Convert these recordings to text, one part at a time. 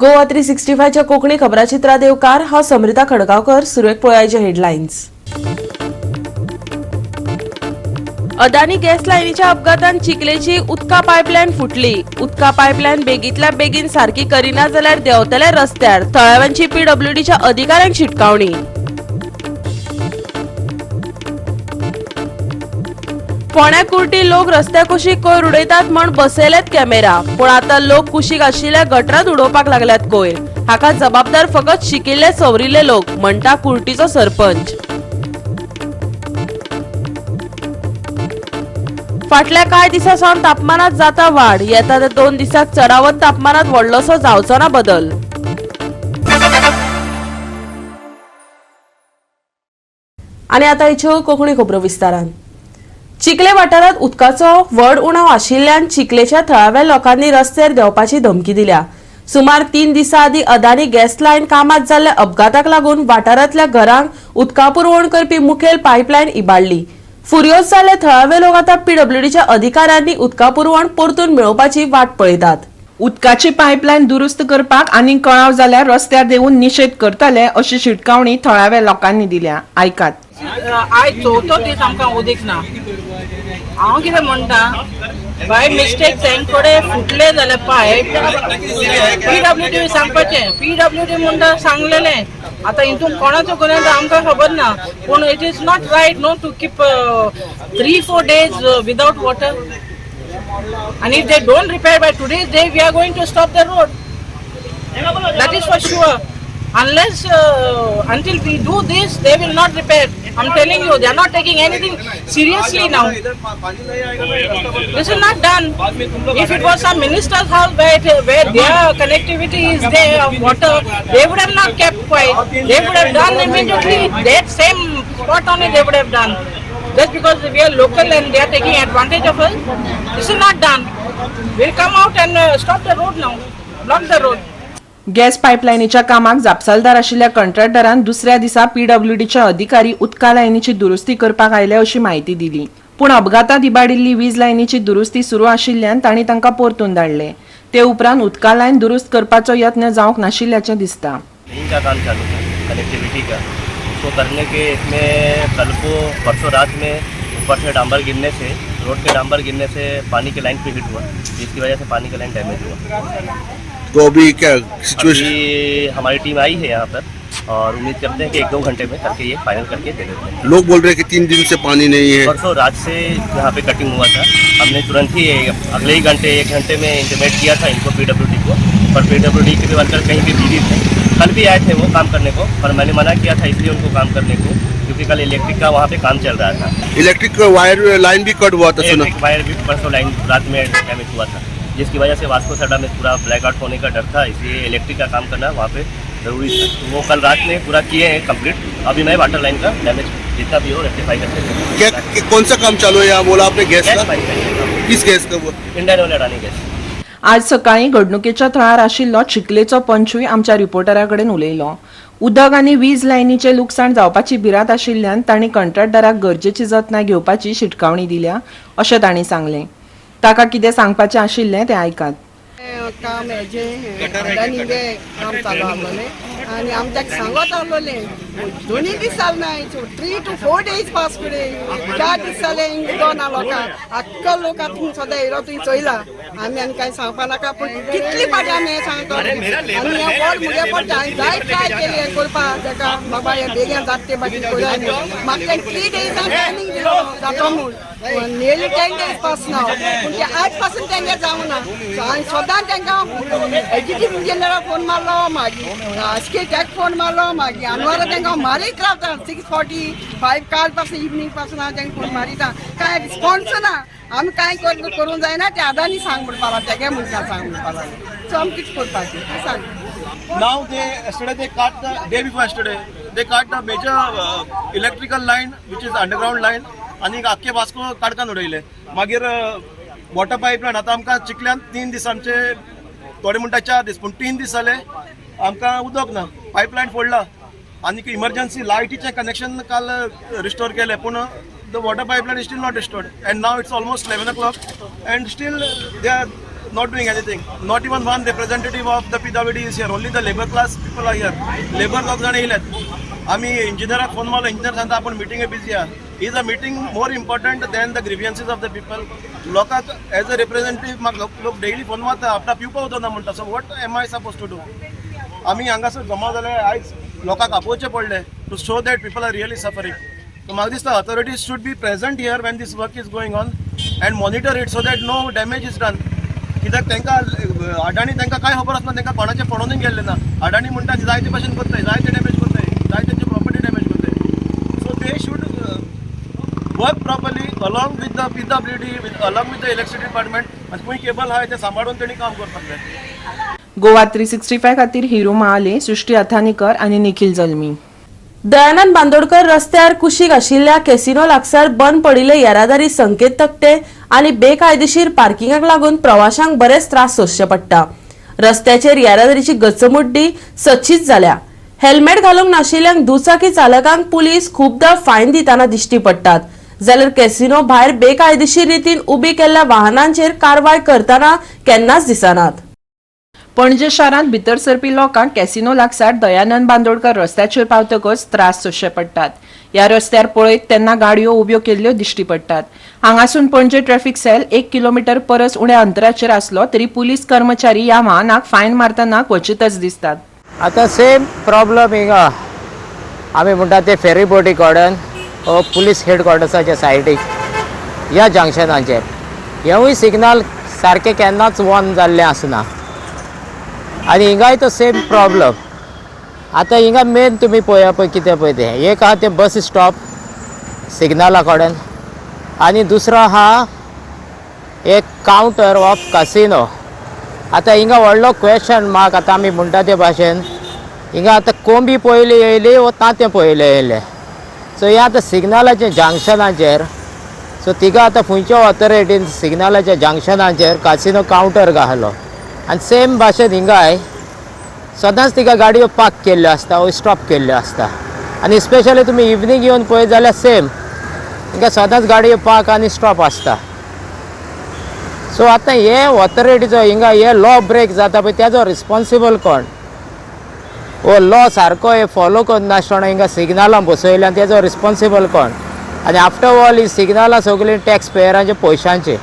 गोवा 365च्या कोंकणी खबराचित्रा देवकार. हांव समृता खडगांवकर. सुरवेक पळोवया हेडलायन्स. अदानी गॅस लायनीच्या अपघातान चिखलेची उदका पायपलायन फुटली. उदका पायपलायन बेगीतल्या बेगीन सारकी करिना जाल्यार देंवतले रस्त्यार. थळाव्यांची पीडब्ल्यूडीच्या अधिकाऱ्यांक शिटकावणी. फोंड्या कुर्टी लोक रस्त्या कुशीक कोयर उडयतात म्हण बसयलेत कॅमेरा, पूण आतां लोक कुशीक आशिल्ल्या गटरात उडोवपाक लागल्यात कोयर. हाका जबाबदार फकत शिकिल्ले सवरिल्ले लोक, म्हणटा कुर्टीचो सरपंच. फाटल्या कांय दिसां सावन तापमानात जाता वाड. येता त्या 2 दिसांक चडावत तापमानात व्हडलोसो जावचो ना बदल. आनी आतां हिच्यो कोंकणी खबरो विस्तारान. चिखले वाठारांत उदकाचो व्हड उणाव आशिल्ल्यान चिखलेच्या थळाव्या लोकांनी रस्त्यार देंवपाची धमकी दिल्या. सुमार 3 दिसां आदीं अदानी गॅस लायन कामात जाल्ल्या अपघाताक लागून वाठारांतल्या घरांक उदका पुरवण करपी मुखेल पायपलायन इबाडली. फुर्योज जाल्ले थळावे लोक आतां पीडब्ल्यूडीच्या अधिकाऱ्यांनी उदका पुरवण परतून मेळोवपाची वाट पळयतात. उदकाची पायपलायन दुरुस्त करपाक आनी कळाव जाल्यार रस्त्यार देंवून निशेध करतले अशी शिटकावणी थळाव्या लोकांनी दिल्या. आयकात. आयज चवथो दीस आमकां उदीक ना. हांव कितें म्हणटा, बाय मिस्टेक तेंचे कडेन फुटले जाल्यार पायप, पीडब्ल्यूडी सांगपाचें. पीडब्ल्यूडी म्हणटा सांगलेलें. आतां हितून कोणाचो गुन्यांव आमकां खबर ना, पूण it is not right no to keep 3-4 days without water. आनी if they don't repair by today's day, we are going to stop the road. That is for sure. Unless until we do this, they will not repair. I'm telling you, they are not taking anything seriously now. This is not done. If it was some minister's house where their connectivity is there of water, they would have not kept quiet. They would have done immediately. That same spot only they would have done. Just because we are local and they are taking advantage of us, this is not done. We'll come out and stop the road now, block the road. Gas पायपलायनीच्या कामाक जापसालदार आशिल्ल्या कंत्राटदारान दुसऱ्या दिसा पीडब्ल्यूडीचे अधिकारी उदका लायनीची दुरुस्ती करपाक आयले अशी म्हायती दिली. पूण अपघातात इबाडिल्ली वीज लायनीची दुरुस्ती सुरू आशिल्ल्यान तांणी तांकां परतून धाडले. ते उपरांत उदका लायन दुरुस्त करपाचो यत्न जावंक नाशिल्ल्याचें दिसता. लाइन का काम चालू था, कनेक्टिविटी का. उसको करने के इसमें कल को परसों रात में ऊपर से डांबर गिरने से, रोड के डांबर गिरने से पानी के लाइन पे हिट हुआ, जिसकी वजह से पानी का लाइन डैमेज हुआ. तो अभी क्या सिचुएशन? अभी हमारी टीम आई है यहाँ पर और उम्मीद करते हैं कि 1-2 घंटे में करके ये फाइनल करके दे देते हैं. लोग बोल रहे हैं कि 3 दिन से पानी नहीं है. परसों रात से यहाँ पे कटिंग हुआ था. हमने तुरंत ही अगले ही घंटे, 1 घंटे में इंटीमेट किया था इनको, पीडब्ल्यूडी को. पर पीडब्ल्यूडी के भी वर्कर कहीं भी बिजी थे. कल भी आए थे वो काम करने को, पर मैंने मना किया था इसलिए उनको काम करने को, क्योंकि कल इलेक्ट्रिक का वहाँ पे काम चल रहा था. इलेक्ट्रिक वायर लाइन भी कट हुआ था, सुना. इलेक्ट्रिक वायर भी परसों लाइन रात में डैमेज हुआ था, जिसकी वजह से वास्को सडा में पूरा ब्लैकआउट होने का डर था. इसलिए इलेक्ट्रिक का काम करना वहाँ पे ज़रूरी था. तो वो कल रात में पूरा किए हैं कंप्लीट. अभी मैं वाटर लाइन का डैमेज जितना भी हो रेक्टिफाई करके क्या कौन सा काम चालू है यहाँ, बोला आपने गैस गैस का? पाइप. किस गैस का वो? Indian oil Adani gas. आज सकाळीं घडणुकेच्या थळार आशिल्लो चिखलेचो पंचूय आमच्या रिपोर्टरा कडेन उलयलो. उदक आनी वीज लायनीचें लुकसाण जावपाची भिरांत आशिल्ल्यान तांणी कंत्राटदाराक गरजेची जतनाय घेवपाची शिटकावणी दिल्या अशें तांणी सांगलें. ताका कितें सांगपाचें आशिल्लें तें आयकात. काम हेजें अदानीगे काम चालू आसलेलें आनी आमच्याक सांगत आसलेलें, दोनी दीस जाले ना, 3 to 4 days pass कडेन 4 दीस जाले. उदक ना लोकांक. आख्खो लोक आतां थिंग सदां येयलो, तुवें चोयला. आमी आनी कांय सांगपा नाका, पूण कितली फाटी आमी हें सांगता आनी हें व्हड मुगे पडटा. हांवें जायत ट्राय केली हें करपा तेका, बाबा हें बेगीन जाता ते भाशेन करूया म्हूण. म्हाका तेणें 3 डेजान टायमींग दिलो जातो म्हूण. नियरली 10 डेज पास ना, पूण ते आयज पासून तेंगे जावं ना. सो हांवें सदां तेंकां एग्जिक्युटीव इंजिनियराक फोन मारलो, मागीर आस्के तेक फोन मारलो, मागीर अनवरा तेंकां मारीत रावता. 6:45 काल पासून, इवनींग पासून हांव तेंकां फोन मारिता, कांय रिस्पॉन्स ना. आमी कांय करूंक जायना. ते अदानी सांग म्हणपा लागले, तेगे मनशां सांग म्हणपा लागले. सो आमी कितें करपाचें तें सांग. Now they yesterday they cut the day before yesterday they cut the major electrical line, which is underground line, आनी आख्खे वास्को काडकान उडयले. मागीर वॉटर पायपलायन. आतां आमकां चिखल्यान 3 दीस, आमचे थोडे म्हणटा 4 दीस, पूण 3 दीस जाले आमकां उदक ना. पायपलायन फोडला आनी इमर्जन्सी लायटीचें कनेक्शन काल रिस्टोर केलें, पूण the water pipeline is still not restored and now it's almost 11 o'clock and still they are not doing anything. Not even one representative of the PWD is here. Only the labour class people are here. Labour लोक जाण येयल्यात. आमी इंजिनियराक phone मारलो, engineer सांगता आपूण मिटिंगे busy आहा. Is a meeting more important than the grievances of the people? लोकांक as a representative म्हाका लोक डेली फोन मारता, आपणा पिवपाक उदक ना म्हणटा. So what am I suppose to do? आमी हांगासर जमा जाले आयज लोकांक आपोवचें पडलें to show that people are really suffering. So म्हाका दिसता authorities should be present here when this work is going on and monitor it so that no damage is done. कित्याक तांकां अडाणी तांकां कांय खबर आसना, तांकां कोणाचें पडोनूय गेल्लें ना. अडाणी म्हणटा जाय ते भाशेन करताय, जाय ते डॅमेज करताय, जाय तेंची प्रॉपर्टी डॅमेज करताय. So they should work properly along with the PWD, with along with the electricity department. आनी खंय केबल आहा तें सांबाळून तेणी काम करपाक जाय. गोवा 365 खातीर हिरू महाले, सृष्टी अथानीकर आनी निखिल जल्मी. दयानंद बांदोडकर रस्त्यार कुशीक आशिल्ल्या कॅसिनो लागसार बंद पडिल्ले येरादारी संकेत तकटे आनी बेकायदेशीर पार्किंगाक लागून प्रवाशांक बरेच त्रास सोंसचे पडटा. रस्त्याचेर येरादारीची गचमुड्डी सच्चीच जाल्या. हेल्मेट घालूंक नाशिल्ल्यांक दुचाकी चालकांक पुलीस खूबदां फायन दितना दिश्टी पडटात, जाल्यार कॅसिनो भायर बेकायदेशीर रितीन उबी केल्ल्या वाहनांचेर कारवाय करतना केन्नाच दिसनात. पणजे शारांत भितर सरपी लोकांक कॅसिनो लागसार दयानंद बांदोडकर रस्त्याचेर पावतकच त्रास सोंसचे पडटात. ह्या रस्त्यार पळयत तेन्ना गाडयो उब्यो केल्ल्यो दिश्टी पडटात. हांगासून पणजे ट्रॅफिक सेल 1 किलोमिटर परस उण्या अंतराचेर आसलो तरी पुलीस कर्मचारी ह्या वाहनाक फायन मारतना क्वचितच दिसतात. आतां सेम प्रॉब्लम हिंगा आमी म्हणटा ते फेरी बोटी कडेन ओ पुलीस हेडक्वॉर्टर्साच्या सायडीक ह्या जंक्शनाचेर हेवूय सिग्नल सारकें केन्नाच ऑन जाल्लें आसना आनी हिंगाय तो सेम प्रॉब्लम. आतां हिंगा मेन तुमी पळया, पळय कितें पळय तें एक आहा तें बस स्टॉप सिग्नला कडेन आनी दुसरो आहा एक कावंटर ऑफ कासिनो. आतां हिंगा व्हडलो क्वेश्चन मार्क. आतां आमी म्हणटा ते भाशेन हिंगा आतां कोंबी पयली येयली वो तांतें पयलें येयलें? सो हें आतां सिग्नलाच्या जंक्शनाचेर, सो तिगा आतां खंयच्या ऑथॉरिटीन सिग्नलाच्या जंक्शनाचेर कासिनो कावंटर घालो? आनी सेम भाशेन हिंगाय सदांच तिका गाडयो पार्क केल्ल्यो आसता वो स्टॉप केल्ल्यो आसता आनी स्पेशली तुमी इवनींग येवन पळयत जाल्यार सेम हिंगा सदांच गाडयो पार्क आनी स्टॉप आसता. सो आतां हे ऑथॉरिटीचो हिंगा हे लॉ ब्रेक जाता पळय, तेजो रिस्पॉन्सिबल कोण? हो लॉ सारको हे फॉलो करनासतना हिंगा सिग्नलां बसयल्या, तेजो रिस्पॉन्सिबल कोण? आनी आफ्टर ऑल ही सिग्नलां सगळीं टॅक्स पेयरांच्या पयशांची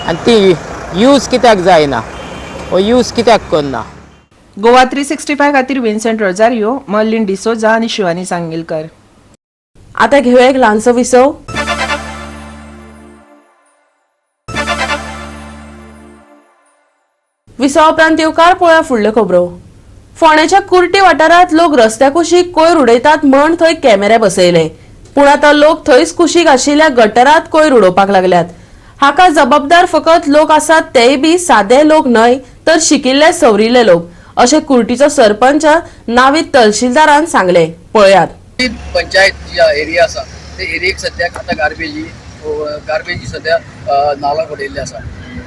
आनी ती यूज कित्याक जायना हो यूज कित्याक करना? गोवा 365 खातीर विन्सेंट रोजारियो, मर्लिन डिसोजा आनी शिवानी सांगेलकर. आता घेऊया एक ल्हानसो विसव. विसवा उपरांत येवकार. पळोवया फुडल्यो खबरो. फोंडेच्या कुर्टी वाठारांत लोक रस्त्या कुशीक कोयर उडयतात म्हण थंय कॅमेरे बसयले, पूण आतां लोक थंयच कुशीक आशिल्ल्या गटरात कोयर उडोवपाक लागल्यात. हाका जबाबदार फकत लोक आसात, तेय बी सादे लोक न्हय तर शिकिल्ले सवरिल्ले लोक, अशें कुर्टीचो सरपंच नावीद तहसीलदारान सांगले. पळयात. पंचायत जी एरिया आसा ते एरियेक सद्याक आतां गार्बेज ही सद्या नालाक उडयल्ली आसा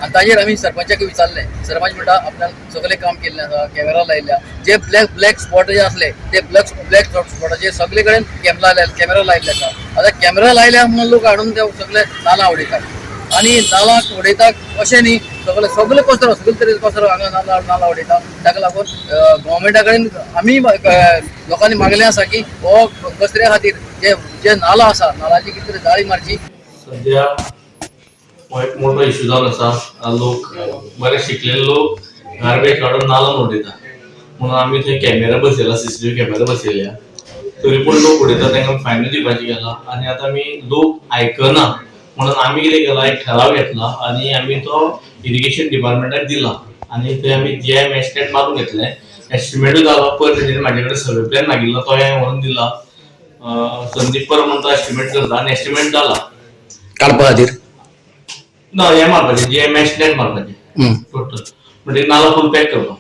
आनी ताजेर आमी सरपंचाक विचारलें. सरपंच म्हणटा आपल्यान सगळें काम केल्लें आसा, कॅमेरा लायल्या, जे ब्लॅक ब्लॅक स्पॉट जे आसले ते ब्लॅक ब्लॅक स्पॉटाचेर सगळे कडेन कॅमेरा लायल्ले आसा. आतां कॅमेरा लायल्या म्हणून लोक हाडून ते सगळे नाला उडयतात आनी नालाक उडयतात अशें न्ही, सगळे सगळे कचरो, सगळे तरेचो कचरो हांगा नाला नाला उडयता. ताका लागून गव्हर्मेंटा कडेन आमी लोकांनी मागलें आसा की हो कचऱ्या खातीर जे जे नाला आसा, नालाची कितें तरी जाळी मारची. सध्या हो एक मोठो इश्यू जावन आसा. लोक, बरे शिकलेले लोक गार्बेज काडून नालान उडयता म्हणून आमी थंय कॅमेरा बसयला, सीसीटीव्ही कॅमेरा बसयल्या, तरी पूण लोक उडयता. तांकां फायनूय दिवपाची केला आनी आतां आमी लोक आयकना म्हणून आमी कितें केलां, एक ठराव घेतला आनी आमी तो इरिगेशन डिपार्टमेंटाक दिला आनी थंय आमी जीआय मॅश नेट मारून घेतलें. एस्टिमेटूय जालो. पयर तेंच्यांनी म्हाजे कडेन सर्वे प्लॅन मागिल्लो, तो हांवें व्हरून दिला. संदीप परब म्हणून तो एस्टिमेट करता आनी एस्टिमेट जाला. काडपा खातीर. ना, हें मारपाचें, जीआय मॅश नेट मारपाचें टोटल, म्हणजे नाला फूल पॅक करपाक.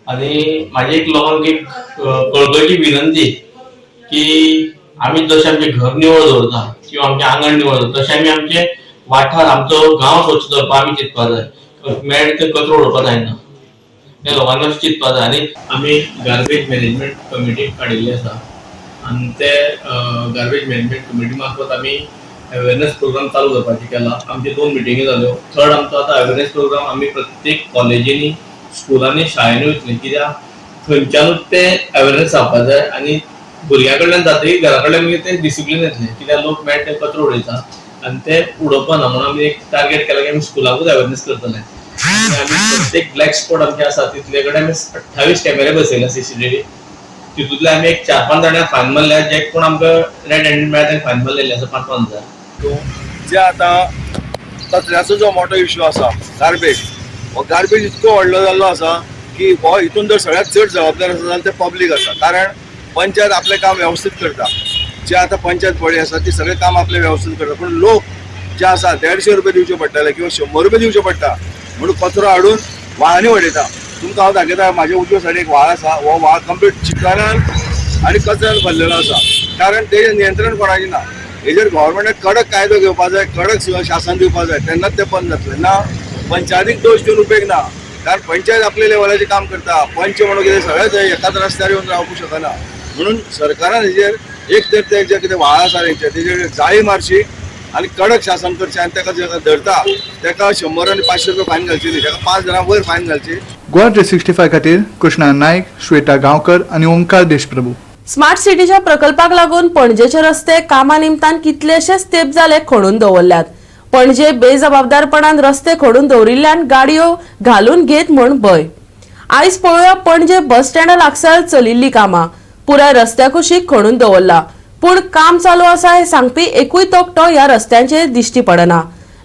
आनी म्हाजी एक लोकांक एक कळकळीची विनंती की आमी जशें आमचें घर निवळ दवरता किंवा आमचें आंगण निवळ दवरता, तशें आमी आमचे वाठार, आमचो गांव स्वच्छ दवरपाक आमी चिंतपाक जाय. मेळटा थंय कचरो उडोवपाक जायना, हें लोकांनी अशें चिंतपाक जाय. आनी आमी गार्बेज मॅनेजमेंट कमिटी काडिल्ली आसा आनी ते गार्बेज मॅनेजमेंट कमिटी मार्फत आमी अवेरनेस प्रोग्राम चालू करपाचें केला. आमचे 2 मिटिंगी जाल्यो. थर्ड आमचो आतां अवेरनेस प्रोग्राम आमी प्रत्येक कॉलेजींनी, स्कुलांनी, शाळेंनी वयतली, कित्याक थंयच्यानूच ते अवेरनेस जावपा जाय आनी भुरग्यां कडल्यान जातकीर घरा कडल्यान मागीर ते डिसिप्लीन येतलें, कित्याक लोक मेळटा ते कचरो उडयता आनी ते उडोवपा ना. म्हणून आमी एक टार्गेट केला की आमी स्कुलाकूच अवेरनेस करतले. आनी आमी प्रत्येक ब्लॅक स्पॉट आमचे आसा तितले कडेन आमी 28 कॅमेरे बसयल्या CCTV. तितूंतले आमी एक 4-5 जाणांक फायन मारल्या, जे कोण आमकां रेड हँडेड मेळ्ळा तांकां फायन मारलेली आसा 5-5 हजार. जे आतां कचऱ्याचो जो मोठो इश्यू आसा, गार्बेज, हो गार्बेज इतको व्हडलो जाल्लो आसा की हो हितून जर सगळ्यात चड जबाबदार आसा जाल्यार ते पब्लीक आसा. कारण पंचायत आपलें काम वेवस्थीत करता, जे आतां पंचायत बॉडी आसा ती सगळें काम आपलें वेवस्थीत करता, पूण लोक जे आसा 150 रुपया दिवचे पडटाले किंवा 100 रुपया दिवचे पडटा म्हणून कचरो हाडून व्हाळांनी उडयता. तुमकां हांव दाखयता, म्हाज्या उजव्या सायडीक एक व्हाळ आसा, हो व्हाळ कंप्लीट चिखलान आनी कचऱ्यान भरलेलो आसा, कारण तेजेर नियंत्रण कोणाचें ना. हेजेर गव्हर्मेंटान कडक कायदो घेवपा जाय, कडक शासन दिवपा जाय, तेन्नाच तें बंद जातलें. ना पंचायतीक दोश दिवन उपेग ना, कारण पंचायत आपल्या लेवलाचें काम करता. पंच म्हणून कितें सगळेच एकाच रस्त्यार येवन रावूंक शकना. म्हणून सरकारान हेजेर एक तर ते जे कितें व्हाळ आसा तेंचे तेजेर जाळी मारची आनी कडक शासन करचें आनी ताका जेका धरता ताका 100 आनी 500 रुपया फायन घालची न्ही, ताका 5 जाणां वयर फायन घालची. गोवा 365 खातीर कृष्णा नायक, श्वेता गांवकर आनी ओंकार देशप्रभू. स्मार्ट सिटीच्या प्रकल्पाक लागून पणजेचे रस्ते कामा निमतान कितलेशेच तेप जाले खणून दवरल्यात. पणजे बेजबाबदारपणान रस्ते खणून दवरिल्ल्यान गाडयो घालून घेत म्हूण भंय. आयज पळोवया पणजे बस स्टँडा लागसार चलिल्ली कामां. पुराय रस्त्या कुशीक खणून दवरला, पूण काम चालू आसा हें सांगपी एकूय तकटो ह्या रस्त्यांचेर दिश्टी पडना.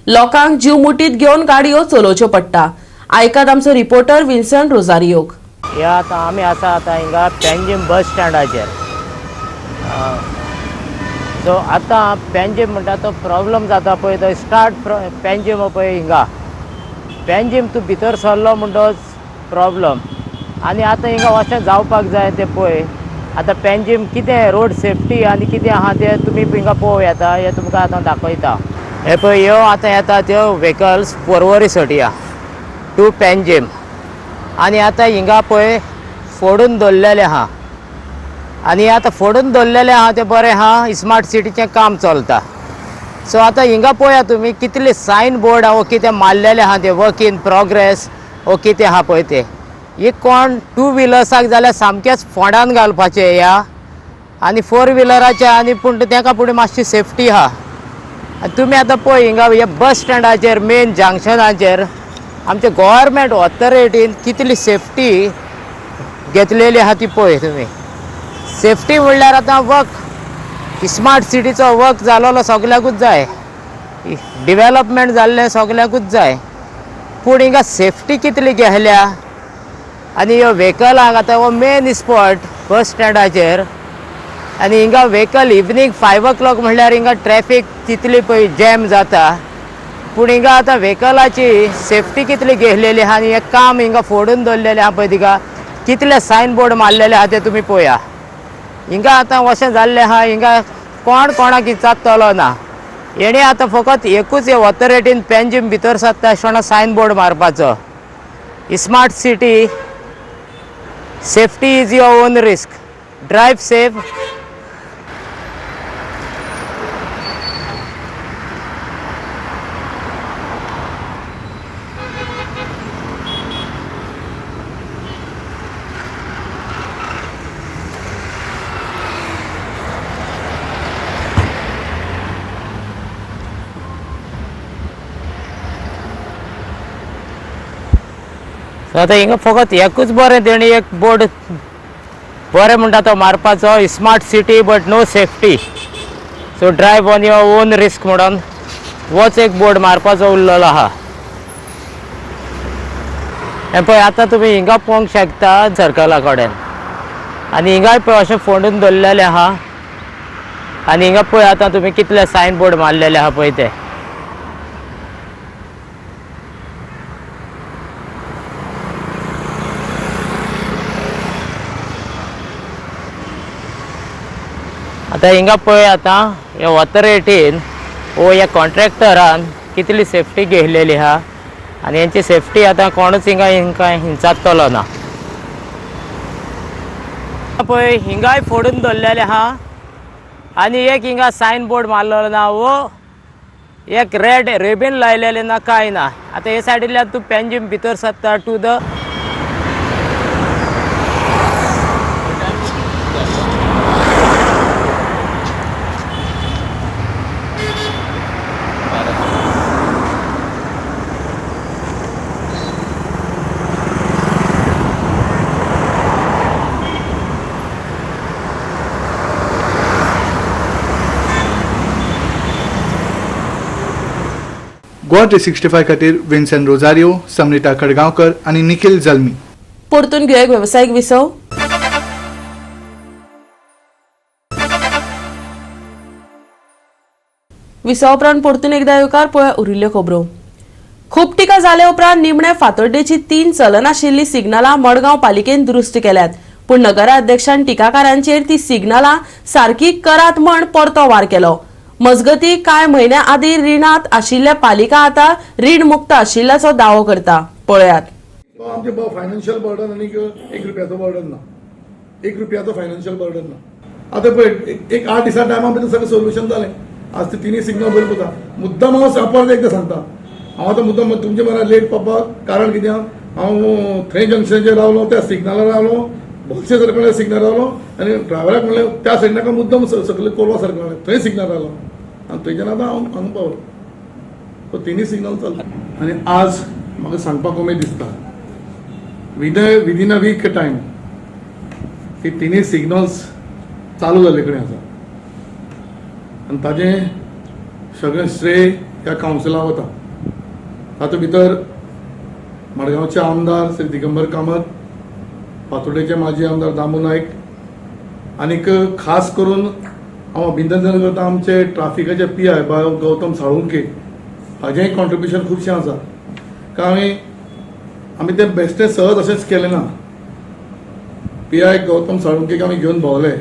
लोकांक जीव मुठीत घेवन गाडयो चलोवच्यो पडटा. आयकात आमचो रिपोर्टर विन्सन रोजारियोक. हे आतां आमी आसा आतां हिंगा पेंजीम बस स्टँडाचेर. सो आतां पेंजीम म्हणटा तो प्रॉब्लम जाता पळय, तो स्टार्ट पेंजीम पळय हिंगा पेंजीम तूं भितर सरलो म्हणटच प्रॉब्लम. आनी आतां हिंगा अशें जावपाक जाय तें पळय. आतां पेंजीम कितें रोड सेफ्टी आनी कितें आहा तें तुमी हिंगा पळोवं येता, हें तुमकां आतां दाखयता. हे पळय ह्यो आतां येता त्यो व्हेकल्स पर्वरी सटया टू पेंजीम. आनी आतां हिंगा पळय फोडून दवरलेलें आहा, आनी आतां फोडून दवरलेलें आहा तें बरें आहा, स्मार्ट सिटीचें काम चलता. सो आतां हिंगा पळया तुमी कितले सायन बोर्ड आहा, कितें मारलेलें आहा तें वर्क इन प्रोग्रेस वो कितें आहा पळय तें. एक कोण टू व्हिलर्साक जाल्यार सामकेंच फोंडान घालपाचें ह्या, आनी फोर व्हिलराचें आनी पूण तेका फुडें मातशी सेफ्टी आहा. आनी तुमी आतां पळय हिंगा ह्या बस स्टँडाचेर मेन जंक्शनाचेर आमचे गव्हर्मेंट ऑथॉरिटीन कितली सेफ्टी घेतलेली आहा ती पळय तुमी. सेफ्टी म्हणल्यार आतां वर्क स्मार्ट सिटीचो वर्क जालोलो सगल्याकूच जाय, डिवेलपमेंट जाल्लें सगल्याकूच जाय, पूण हिंगा सेफ्टी कितली घेतल्या. आनी ह्यो व्हेकलांक आतां हो मेन स्पॉट बस स्टँडाचेर, आनी हिंगा व्हेकल इवनींग 5 o'clock म्हणल्यार हिंगा ट्रॅफीक तितली पळय जॅम जाता, पूण हिंगा आतां व्हेकलाची सेफ्टी कितली घेतलेली आहा. आनी हें काम हिंगा फोडून दवरलेलें आहा पळय, तिका कितले सायन बोर्ड मारलेले आहा ते तुमी पळया. हिंगा आतां अशें जाल्लें आहा, हिंगा कोण कोणाक विचारतलो ना. हेणी आतां फकत एकूच हे ऑथॉरिटीन पेंजीम भितर सरता आसतना सायन बोर्ड मारपाचो, smart city safety is your own risk, drive safe. आतां हिंगा फकत एकूच बरें तेणी एक बोर्ड बरें म्हणटा तो मारपाचो, smart city but no safety, so drive on your own risk म्हणून होच एक बोर्ड मारपाचो उरलेलो आहा. हें पळय आतां तुमी हिंगा पळोवंक शकता सर्कला कडेन, आनी हिंगाय पळय अशें फोंडून दवरलेलें आहा. आनी हिंगा पळय आतां तुमी कितले सायन बोर्ड मारलेले आहा पळय ते. आतां हिंगा पळय आतां ह्या ऑथॉरिटीन वो ह्या कॉन्ट्रॅक्टरान कितली सेफ्टी घेतलेली आहा, आनी हेंची सेफ्टी आतां कोणूच हिंगा हिंकां हिंचातलो ना. पळय हिंगाय फोडून दवरलेलें आहा, आनी एक हिंगा सायन बोर्ड मारलेलो ना, वो एक रेड रिबीन लायलेलें ना कांय ना. आतां हे सायडींतल्यान तूं पेंजीम भितर सरता to the Goa 365 खातीर विन्सन रोजारियो, समरिता खडगांवकर आनी निखिल जल्मी. परतून घेवया एक वेवसायीक विसव. विसवा उपरांत परतून एकदा येवकार. पळय उरिल्ल्यो खबरो. खूब टिका जाले उपरांत निमणे फातोड्डेची 3 चलनाशिल्ली सिग्नलां मडगांव पालिकेन दुरुस्त केल्यात. पूण नगराध्यक्षान टिकाकारांचेर ती सिग्नलां सारकी करात म्हण परतो वार केलो. मजगती कांय म्हयन्या आदीं रिणांत आशिल्ल्या पालिका आतां रीण मुक्त आशिल्ल्याचो दावो करता. पळयात. तो आमचे फायनान्शियल बर्डन आनी एक रुपयाचो बर्डन ना, एक रुपयाचो फायनान्शियल बर्डन ना. आतां पळय एक 8 दिसा टायमा भितर सगळें सोल्युशन जालें. आज ते तिनूय सिग्नल बरें पळता. मुद्दाम हांव परत एकदां सांगता, हांव आतां मुद्दाम तुमचे बरोबर लेट पावपाक कारण कितें, हांव थंय जंक्शनाचेर रावलो, त्या सिग्नलार रावलो, भलसे सरकल्या सिग्नल रावलो आनी ड्रायव्हराक म्हणलें त्या सायडीन मुद्दम सकले कोलवा सरकले थंय सिग्नल रावलो आनी थंयच्यान आतां हांव हांगा पावलो. सो तिनूय सिग्नल चलता. आनी आज म्हाका सांगपाक उमेद दिसता, within a week time ती तिनूय सिग्नल्स चालू जाल्ले कडेन आसा आनी ताजें सगळें श्रेय ह्या कावन्सिलाक वता. तातूंत भितर मडगांवचे आमदार श्री दिगंबर कामत, फातोडेचे माजी आमदार दामू नायक आनीक खास करून हांव अभिनंदन करता आमचे ट्राफिकाचे PI बाब गौतम साळुंके, हाजेंय कॉन्ट्रिब्युशन खुबशें आसा. कारण आमी तें बेश्टें सहज अशेंच केलें ना. PI Gautam साळुंकेक आमी घेवन भोंवले,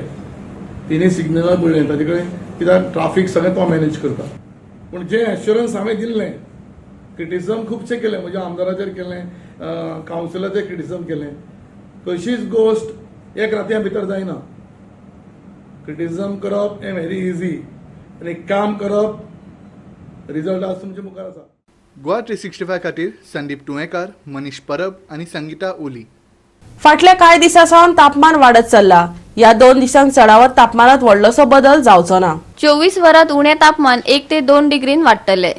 तिनूय सिग्नलां पळयलें ताजे कडेन, कित्याक ट्राफीक सगळें तो मॅनेज करता. पूण जें एश्युरन्स हांवें दिल्लें, क्रिटिसिजम खुबशें केलें, म्हज्या आमदाराचेर केलें, कावन्सिलाचेर क्रिटिसिजम केलें. कशीच गोश्ट एक रातया भितर जायना. क्रिटिसिजम करप हें व्हेरी इजी आनी काम करप, रिजल्ट आज तुमच्या मुखार आसा. गोवा 365 खातीर संदीप तुयेंकार, मनीष परब आनी संगीता ओली. फाटल्या कांय दिसां सावन तापमान वाडत चल्ला. ह्या 2 दिसांक चडावत तापमानात व्हडलोसो बदल जावचो ना. 24 वरांत उणें तापमान 1 ते 2 डिग्रीन वाडटलें.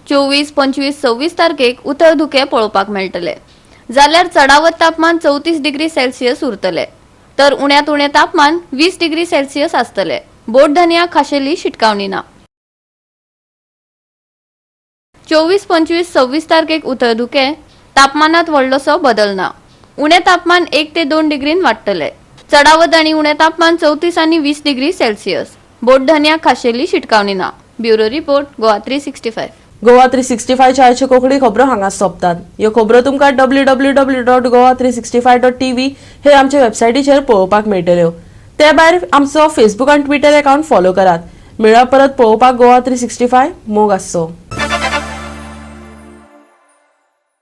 24, 25, 26 तारखेक उथळ धुकें पळोवपाक मेळटलें. जाल्यार चडावत तापमान 34 डिग्री सेल्सियस उरतलें, तर उण्यांत उणें तापमान 20 डिग्री सेल्सियस आसतलें. बोटधनयाक खाशेली शिटकावणी ना. 24, 25, 26 तारखेक उथळ धुकें, तापमानात व्हडलोसो बदल ना. उणें तापमान 1 ते 2 डिग्रीन वाडटलें. चडावत आनी उणें तापमान 34 आनी 20 डिग्री सेल्सियस. बोटधनयाक खाशेली शिटकावणी ना. Bureau report, Goa 365. Goa 365 आयच्यो कोंकणी खबरो हांगा सोंपतात. ह्यो खबरो तुमकां www.goa365.tv हे आमच्या वेबसायटीचेर पळोवपाक मेळटल्यो. ते भायर आमचो फेसबूक आनी ट्विटर अकाउंट फॉलो करात. मेळ्ळा परत पळोवपाक गोवा 365. मोग आसचो.